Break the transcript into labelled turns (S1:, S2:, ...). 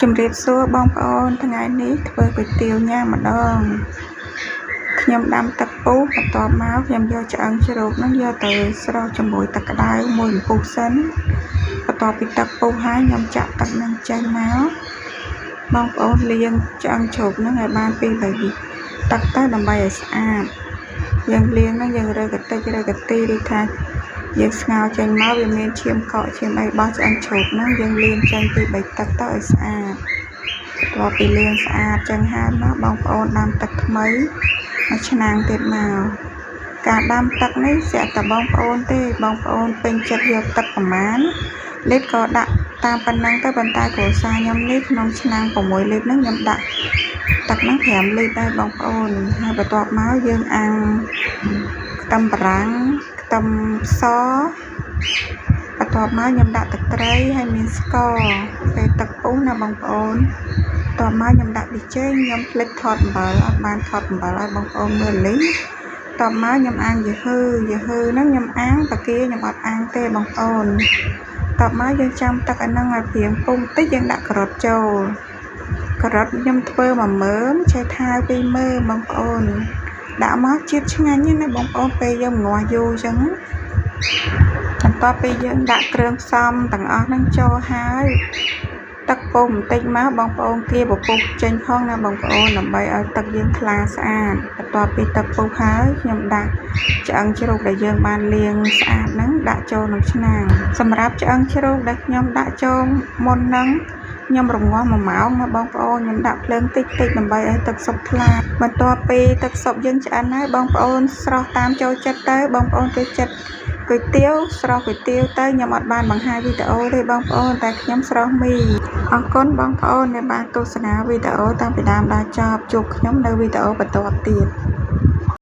S1: ជំរាបសួរបងប្អូនថ្ងៃនេះធ្វើគុយទាវញ៉ាំម្ដងខ្ញុំដាំទឹកពុះបន្ទាប់មកខ្ញុំយកឆ្អឹងជ្រូកហ្នឹងយកទៅស្រុះជាមួយទឹកក្តៅមួយកំពុះសិនបន្ទាប់ពីទឹកពុះហើយខ្ញុំចាក់ទឹកហ្នឹងចេញមកបងប្អូនលាងឆ្អឹងជ្រូកហ្នឹងឲ្យបានពី3ទឹកទៅដើម្បីឲ្យស្អាតយើងលាងហ្នឹងយើងរើសកតិចរើសកទីឬថាយើងស្ងោរចេញមកវាមានឈាមកកឈាមអីបោះឆ្អឹងជ្រូកហ្នឹងយើងលាងចេញពី3ទឹកទៅឲ្យស្អាតបន្ទាប់ពីលាងស្អាតចឹងហើយមកបងប្អូនដាំទឹកថ្មីមួយឆ្នាំងទៀតមកការដាំទឹកនេះស្រាប់តែបងប្អូនទេបងប្អូនពេញចិត្តយកទឹកប្រមាណលីត្រក៏ដាក់តាមប៉ុណ្ណឹងទៅប៉ុន្តែគ្រួសារខ្ញុំនេះក្នុងឆ្នាំង6លីត្រហ្នឹងខ្ញុំដាក់ទឹកហ្នឹង5លីត្រដែរបងប្អូនហើយបន្ទាប់មកយើងអាំងខ្ទឹមបារាំងខ្ទឹមសបន្ទាប់មកខ្ញុំដាក់ទឹកត្រីហើយមានស្ករពេលទឹកពុះណាបងប្អូនបន្ទាប់មកខ្ញុំដាក់ប៊ីចេងខ្ញុំភ្លេចថតអំបិលអត់បានថតអំបិលឲ្យបងប្អូនមើលលីងតបមកខ្ញុំអាំងយ៉ាហឺយ៉ាហឺហ្នឹងខ្ញុំអាំងតាគាខ្ញុំអត់អាំងទេបងប្អូនតបមកយើងចាំទឹកអាហ្នឹងឲ្យព្រៀងពុះបន្តិចយើងដាក់ការ៉ុតចូលការ៉ុតខ្ញុំធ្វើ10000ឆេថាវ20000បងប្អូនដាក់មកជាតិឆ្ងាញ់ណាបងប្អូនពេលយើងងាស់យូរអញ្ចឹងបន្ទាប់ពីយើងដាក់គ្រឿងផ្សំទាំងអស់ហ្នឹងចូលហើយទឹកពុះបន្តិចមកបងប្អូនគៀបពពុះចេញផងណាបងប្អូនដើម្បីឲ្យទឹកយើងថ្លាស្អាតបន្ទាប់ពីទឹកពុះហើយខ្ញុំដាក់ឆ្អឹងជ្រូកដែលយើងបានលាងស្អាតហ្នឹងដាក់ចូលក្នុងឆ្នាំងសម្រាប់ឆ្អឹងជ្រូកដែលខ្ញុំដាក់ចូលមុនហ្នឹងខ្ញុំរងាស់1ម៉ោងណាបងប្អូនខ្ញុំដាក់ភ្លើងតិចតិចដើម្បីឲ្យទឹកស៊ុបថ្លាបន្ទាប់ពីទឹកស៊ុបយើងឆ្អិនហើយបងប្អូនស្រស់តាមចូលចិត្តទៅបងប្អូនចូលចិត្តគុយទាវស្រស់គុយទាវទៅខ្ញុំអត់បានបង្ហាញវីដេអូទេបងប្អូនតែខ្ញុំស្រស់មីអរគុណបងប្អូនដែលបានទស្សនាវីដេអូតាំងពីដើមដល់ចប់ជួបខ្ញុំនៅវីដេអូបន្ទាប់ទៀត។